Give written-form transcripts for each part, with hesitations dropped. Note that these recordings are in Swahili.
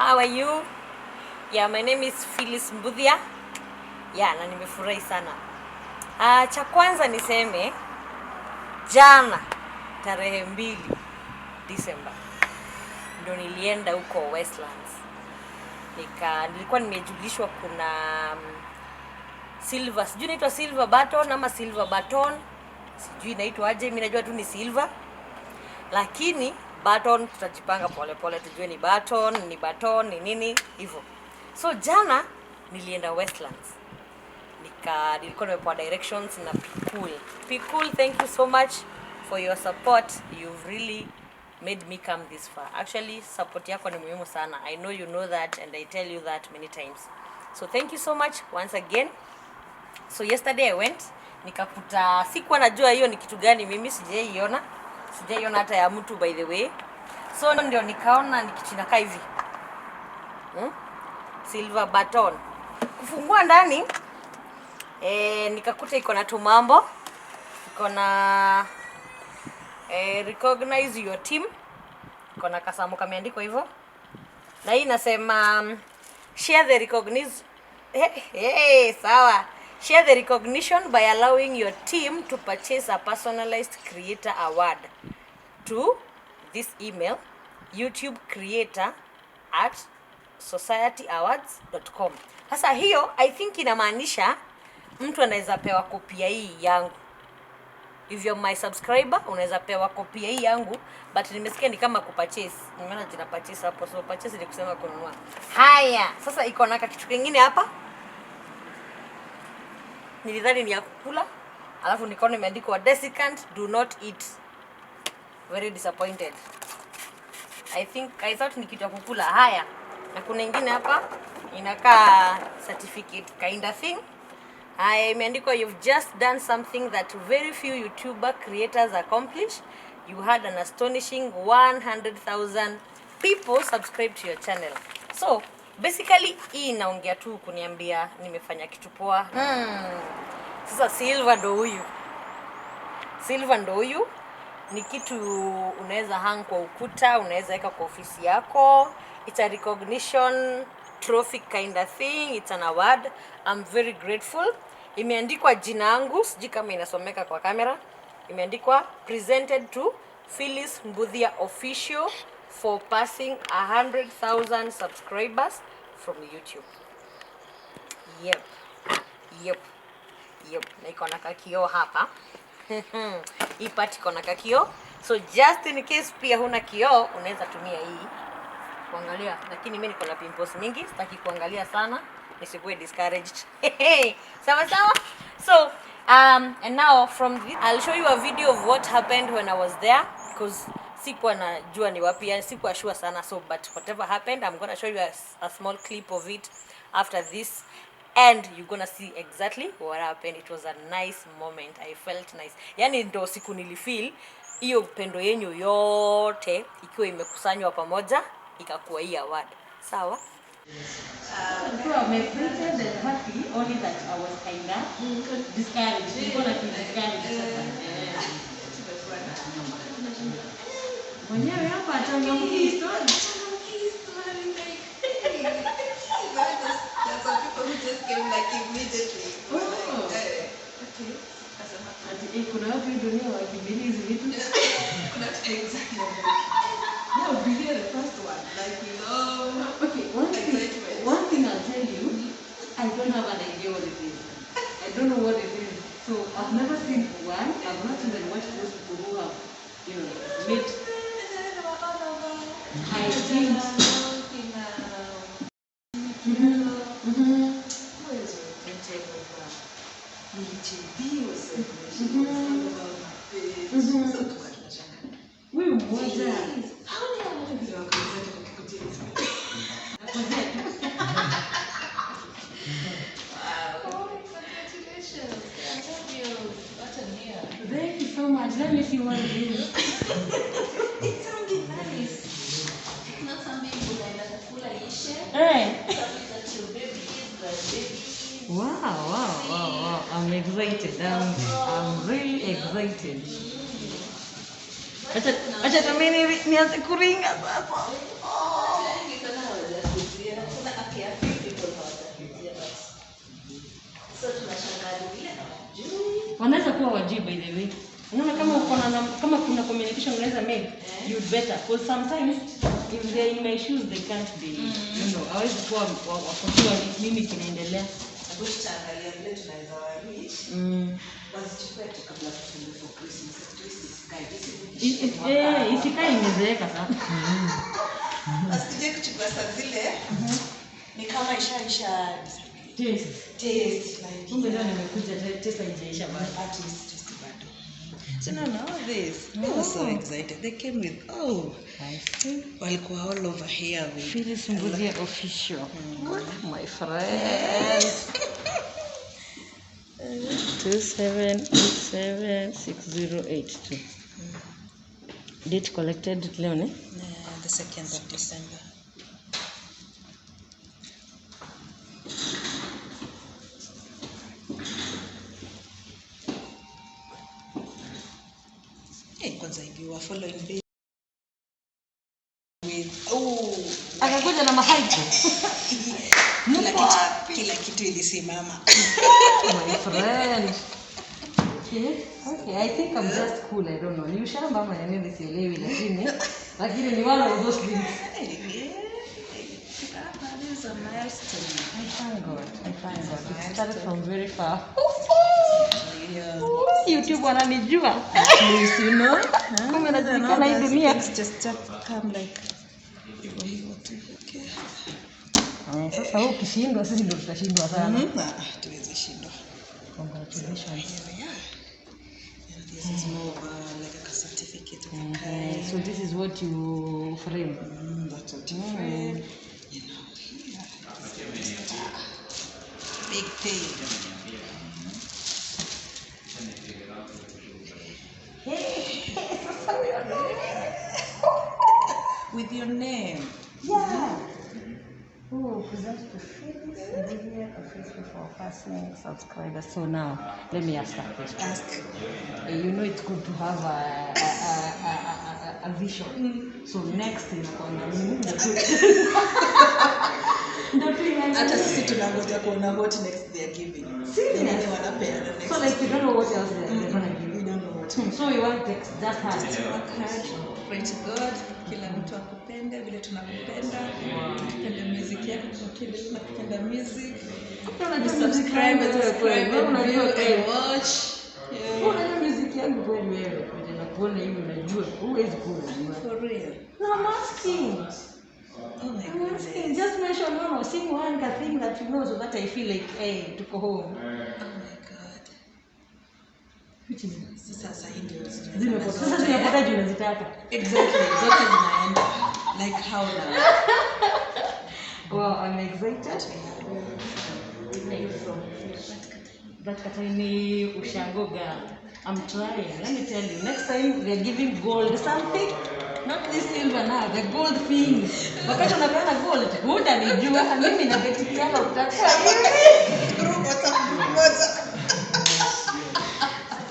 How are you? Yeah, my name is Phyllis Mbuthia. Yeah, na nimefurahi sana. Cha kwanza niseme jana tarehe 2 Disemba ndo nilienda huko Westlands. Nilikuwa nimejulishwa kuna silver, sijui inaitwa silver button ama silver button, sijui inaitwa aje, mimi najua tu ni silver, lakini button tutajipanga pole pole tujue ni button, ni button, ni nini hivyo. So jana nilienda Westlands, nilikuwa nimepewa directions na Pikul. Pikul, thank you so much for your support. You've really made me come this far. Actually, support yako ni muhimu sana. I know you know that and I tell you that many times. So thank you so much once again. So yesterday I went, nikakuta, sikuwa najua hiyo ni kitu gani, mimi sijaiona. Sijaiona hata ya mtu, by the way. So ndio nikaona ni kitu inakaa hivi. Silver button. Kufungua ndani, nikakuta iko na tumambo, iko na recognize your team, iko na kasamo kameandikwa hivyo, na hii inasema share the recognize, hey, hey, sawa, share the recognition by allowing your team to purchase a personalized creator award to this email, youtubecreator@societyawards.com. Sasa hiyo I think inamaanisha mtu anaweza pewa kopia hii yangu. If you're my subscriber, unaweza pewa kopia hii yangu, but nimesikia ni kama kupurchase. Nimeona jina purchase hapo, so purchase ni kusema kununua. Haya, sasa iko na kitu kingine hapa, nilidhani ni ya kukula, alafu nikaona imeandikwa "desiccant, do not eat". Very disappointed. I think I thought ni kitu ya kukula. Haya, na kuna ingine hapa inakaa certificate kind of thing. Haya, imeandikwa, "You've just done something that very few YouTuber creators accomplish. You had an astonishing 100,000 people subscribe to your channel." So basically hii inaongea tu kuniambia nimefanya kitu poa. Sasa silver ndo huyu, silver ndo huyu. Ni kitu unaweza hang kwa ukuta, unaweza weka kwa ofisi yako. It's a recognition trophy kind of thing. It's an award. I'm very grateful. Imeandikwa jina yangu, sijui kama inasomeka kwa kamera. Imeandikwa, "Presented to Phyllis Mbuthia Official for passing 100,000 subscribers from YouTube." Yep. Na iko na kakioo hapa. Hii part iko na kakioo, so just in case pia huna kioo, unaweza tumia hii kuangalia, lakini mimi niko na pimples mingi, sitaki kuangalia sana nisikuwe discouraged. Sawa sawa. So and now from this, I'll show you a video of what happened when I was there, because sikuwa najua ni wapi, yani sikuwa sure sana. So but whatever happened, I'm gonna show you a small clip of it after this and you're gonna see exactly what happened. It was a nice moment. I felt nice. Yani ndo siku nilifeel hiyo upendo yenyu yote ikiwa imekusanywa pamoja ikakuwa hii award. Sawa. So I'm excited and happy, only that I was kinda discouraged. Nilikuwa na feel discouraged sasa. Eh. Mwenyewe hapa achangamki story. There's some people who just came like immediately. Oh. Like, eh, okay. Kasema, Ati eh, kuna watu hii dunia wakimbilia hizi vitu. Kuna exactly. Yeah, we hear the first one. Like, Okay, one thing, excitement. One thing I'll tell you, I don't have an idea what it is. I don't know what it is. So I've never seen one. I've not even watched those people who have made. I didn't. Who else was printed over? JB was she was all over my page. So tulikuwa tunashangaa. Huyu mmoja. Hao ni watu vile wakaanza wakikuja hizi. Nakujia tu. Wow. Congratulations. I love you. What a year. Thank you so much. Let me see what it is. It's something nice. It's not something unaenda kukula ishe. Hey. Something that your babies, grandbabies. Wow. I'm excited. I'm really excited. Acha acha na mimi nianze kuringa sasa. Wengi sana hawaja by the way. Unaona kama uko na kama kuna communication unaweza make, you'd better, because sometimes if they're in my shoes they can't be, you know, hawezi kuwa wako sure nini kinaendelea. Hebu tutaangalia vile tunaweza wa-reach. Wazichukue tu kabla tufunge for Christmas. At least isikae. Eh, isikae imezeeka sana. Wasije kuchukua saa zile ni kama ishaisha Taste. taste like Kumbe leo nimekuja taste haijaisha bado. at least taste bado. So now this, they were so excited. They came with oh, walikuwa all over here with Phyllis Mbuthia official. My friend. 27876082. Date collected leo ne? The 2nd of December. Hey, kwanza if you were following this with oh, Akakuja na mahaiku. kila kitu ilisimama. My friend. Okay, I think I'm just cool. I don't know. Ni ushamba ama ni nini sielewi, lakini ni one of those things. This is a milestone. I thank God. I thank God. It started from very far. Yeah. YouTube wananijua. At least you know. Kumbe najulikana hii dunia. Things just come like hivyo hivyo tu. Okay. Eh, sasa wewe ukishindwa sisi ndio tutashindwa sana. Tuwezi shindwa. Congratulations. Here we are. And this is more of like a certificate of a kind. So this is what you frame. That's what you frame. You know, here it's just a big thing. With your name. Yeah. Oh, present to Phyllis Mbuthia official for passing subscribers. So now, let me ask that question. Ask. You know it's good to have a vision. So next inakuanga nini? Ndio tu inaanza. Hata sisi tunangoja kuona what next they are giving. Serious? Nani wanapeana next. So like we don't know what else they're gonna give. We don't know what. So we want to just hard. Just work hard, pray to God, kila mtu akupende vile tunakupenda. Tukipenda music yako, tukiendelea tunakupenda music. Unajua Subscribe and subscribe and unajua view kweli. and watch. Yeah. Unajua music yangu kweli wewe. Vile nakuona hivi unajua. Huwezi kuwa unajua. For real. No, I'm asking. Oh my I'm goodness. asking. Just mention one or sing one thing that you know so that I feel like, hey, tuko home. Oh my God. Which is Sasa hii ndio zimepotea. Sasa zimepotea juu unazitaka. Exactly. Zote zinaenda. Like how now? Wow, I'm excited. Thank you so much. That Katini Ushango girl. I'm trying. Let me tell you. Next time we are giving gold something. Not this silver now, the gold thing. Wakati unapeana gold, hutanijua mimi na beti yako utakuwa Group WhatsApp group moja.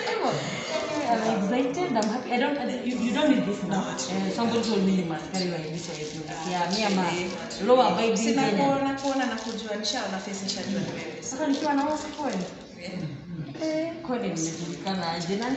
Hivyo. Anyway, I'm excited. I'm happy. I don't. You don't need this now. Not really. Somebody told me you must carry my this way. Yeah, me I'm a low abiding Sina Kenyan. kuona na kujua, nishaona face nishajua ni wewe. Sasa nikiwa na wasi kweli. Yeah. Eh, kweli nimejulikana aje? Nani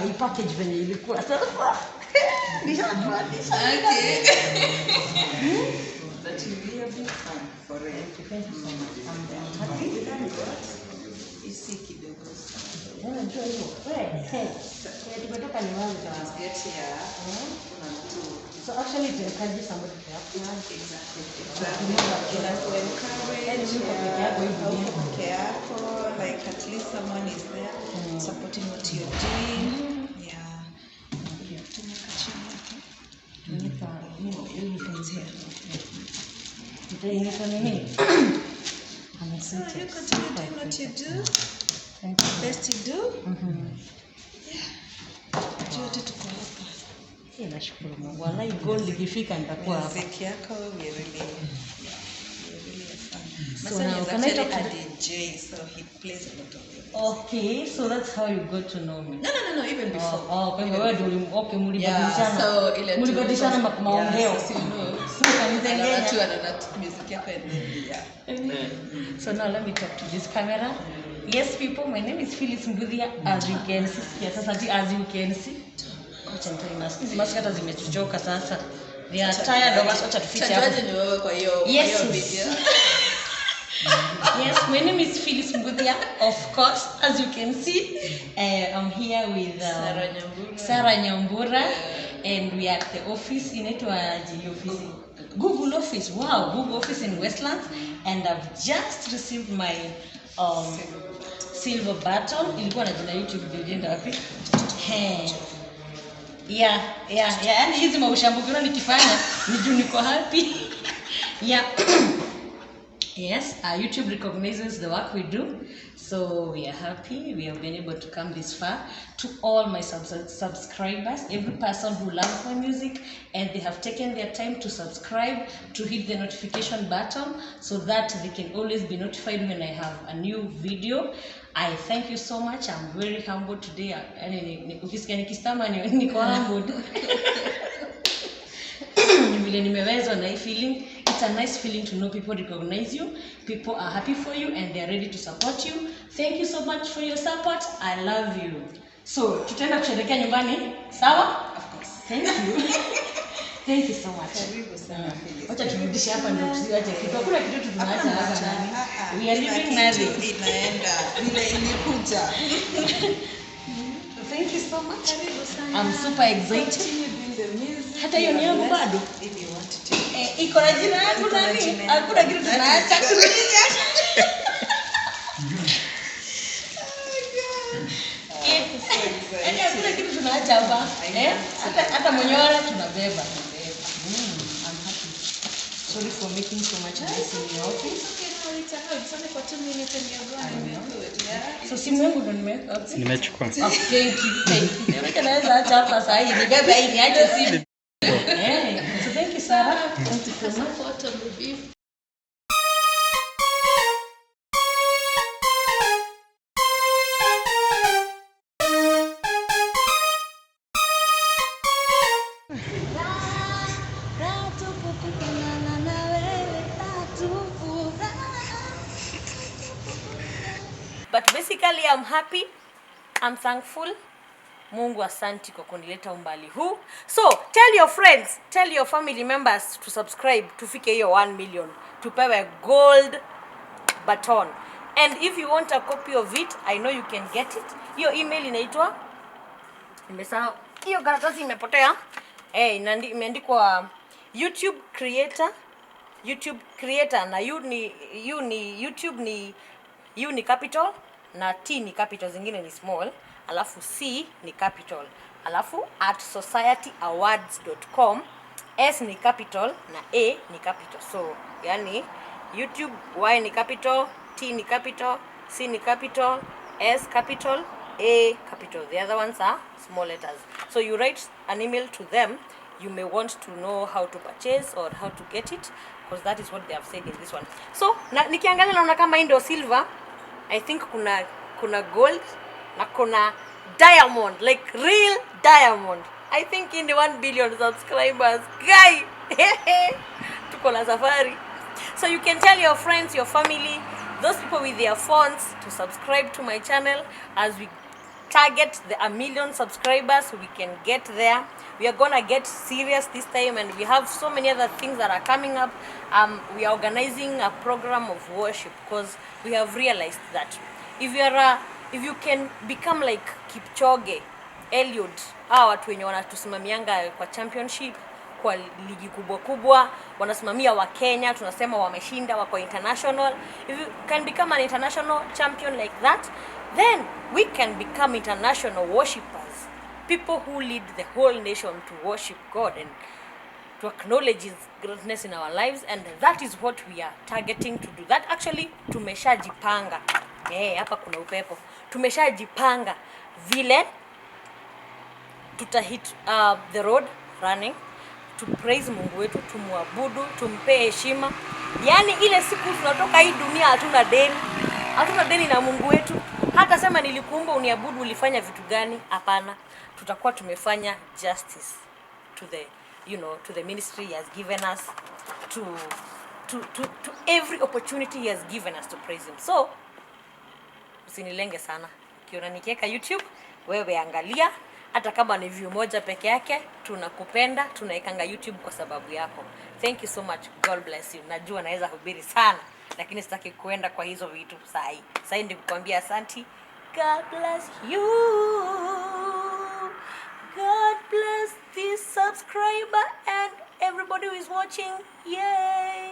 hii package venye ilikuwa sasa. Nishajua nisha. Okay. But you really a big fan for real. Thank you so much. I'm happy. Thank God. Isi kidogo. Unajua hivyo. Wewe, hey. Tumetoka ni wapi Let's get here. Kuna mtu. So actually it encourages somebody to have plans. Exactly. Exactly. Inaku-encourage, Yaani uko peke yako hivi dunia. hauko peke yako, like at least someone is there supporting what you're doing. Yeah. Tumeka chini yake. It's here. Itaingia nini? I'm So you excited. continue doing what you do. Thank you. Best you do. Yeah. Wote tuko hapa. Eh, nashukuru Mungu. Wallahi gold ikifika nitakuwa hapa. Music yako, we really a fan. My So son now, is can I actually talk to a DJ, so he plays a lot of music. Okay, so that's how you got to know me. No, even before. Oh, kwa hivyo wewe ndio okay, Yeah, mlibadilishana. so ile tu- Mlibadilishana maongeo. Yeah, so you know. Ukanitengenya. Anaona tu music yako and then yeah. So now let me talk to this camera. Yes people, my name is Phyllis Mbuthia, as you can see. Sikia sasa ati as you can see. Acha nitoe mask. Hizi mask hata zimetuchoka sasa. They are tired of us. Acha tufiche hapo. Tajuaje ni wewe kwa hiyo kwa Yes. hiyo video? Yes, my name is Phyllis Mbuthia, of course, as you can see. I'm here with Sarah Nyambura. Sarah Nyambura, and we are at the office. Inaitwa aje office? Google office. Wow, Google office in Westlands, and I've just received my silver button. Ilikuwa na jina YouTube, ndio ilienda wapi? Hey. Yeah. Yaani hizi maushambuki unaona nikifanya ni juu niko happy. Yeah. Yes, YouTube recognizes the work we do, so we are happy. We have been able to come this far. To all my subscribers, every person who loves my music and they have taken their time to subscribe, to hit the notification button so that they can always be notified when I have a new video. I thank you so much. I'm very humbled today. Yaani, ukisikia nikistama niko humbled. Ni vile nimewezwa na hii feeling. It's a nice feeling to know people recognize you, people are happy for you and they are ready to support you. Thank you so much for your support. I love you. So tutaenda kusherehekea nyumbani, sawa? Of course. Thank you. Thank you so much. Karibu sana Phyllis. Wacha turudishe hapa ndio tusiache kitu. Hakuna kitu tunaacha Hakuna hapa mwacha. ndani. Ah, ah. We are Kila leaving kitu nothing. inaenda vile ilikuja. Thank you so much. Karibu sana. I'm super excited. Continue doing the music. Hata hiyo ni yangu bado. If you want to take Eh, iko na jina yangu Iko na nani? jina yako. Hakuna kitu tunaacha. Yaani hakuna kitu tunaacha hapa. Eh? Hata mwenyewe tunabeba. I'm happy. Sorry for making so much mess in your office. Okay, no, it's allowed. It's only for 2 minutes and you're gone and you're good. Yeah? So simu yangu ndo nimeweka wapi? Nimechukua. Oh, thank you, thank you. Unajua naweza acha hapa saa hii nibebe hii niache simu. Eh, so thank you Sarah. Thank you so much. Photo movie. But basically I'm happy. I'm thankful. Mungu asanti kwa kunileta umbali huu. So tell your friends, tell your family members to subscribe tufike hiyo 1 million. Tupewe gold button. And if you want a copy of it, I know you can get it. Hiyo email inaitwa, nimesahau. Hiyo karatasi imepotea. Eh, imeandikwa YouTube creator, YouTube creator na U ni YouTube ni U ni capital na T ni capital, zingine ni small, alafu C ni capital, alafu @societyawards.com, S ni capital na A ni capital. So yani YouTube Y ni capital, T ni capital, C ni capital, S capital, A capital. The other ones are small letters. So you write an email to them. You may want to know how to purchase or how to get it, because that is what they have said in this one. So na, nikiangalia naona kama hii ndio silver. I think kuna gold na kuna diamond, like real diamond. I think in the 1 billion subscribers guy. Tuko na safari. So you can tell your friends, your family, those people with their phones to subscribe to my channel as we target the a million subscribers. We can get there. We are gonna get serious this time, and we have so many other things that are coming up. We are organizing a program of worship, because we have realized that if you can become like Kipchoge, Eliud, hawa watu wenye wanatusimamianga kwa championship, kwa ligi kubwa kubwa, wanasimamia wa Kenya, tunasema wameshinda, wako international. If you can become an international champion like that, then we can become international worshippers, people who lead the whole nation to worship God and to acknowledge his greatness in our lives, and that is what we are targeting to do. That actually tumeshajipanga. Hapa kuna upepo. Tumeshajipanga vile tuta hit the road running to praise Mungu wetu, tumuabudu, tumpe heshima. Yaani ile siku tunatoka hii dunia hatuna deni. Hatuna deni na Mungu wetu. Hata sema nilikuumba uniabudu, ulifanya vitu gani? Hapana. Tutakuwa tumefanya justice to the ministry he has given us, to every opportunity he has given us to praise him. So Usinilenge sana. Ukiona nikiweka YouTube, wewe angalia, hata kama ni view moja peke yake. Tunakupenda, tunaekanga YouTube kwa sababu yako. Thank you so much. God bless you. Najua naweza hubiri sana, lakini sitaki kuenda kwa hizo vitu sahi. Sahi ndi kukwambia asanti. God bless you. God bless this subscriber and everybody who is watching. Yay!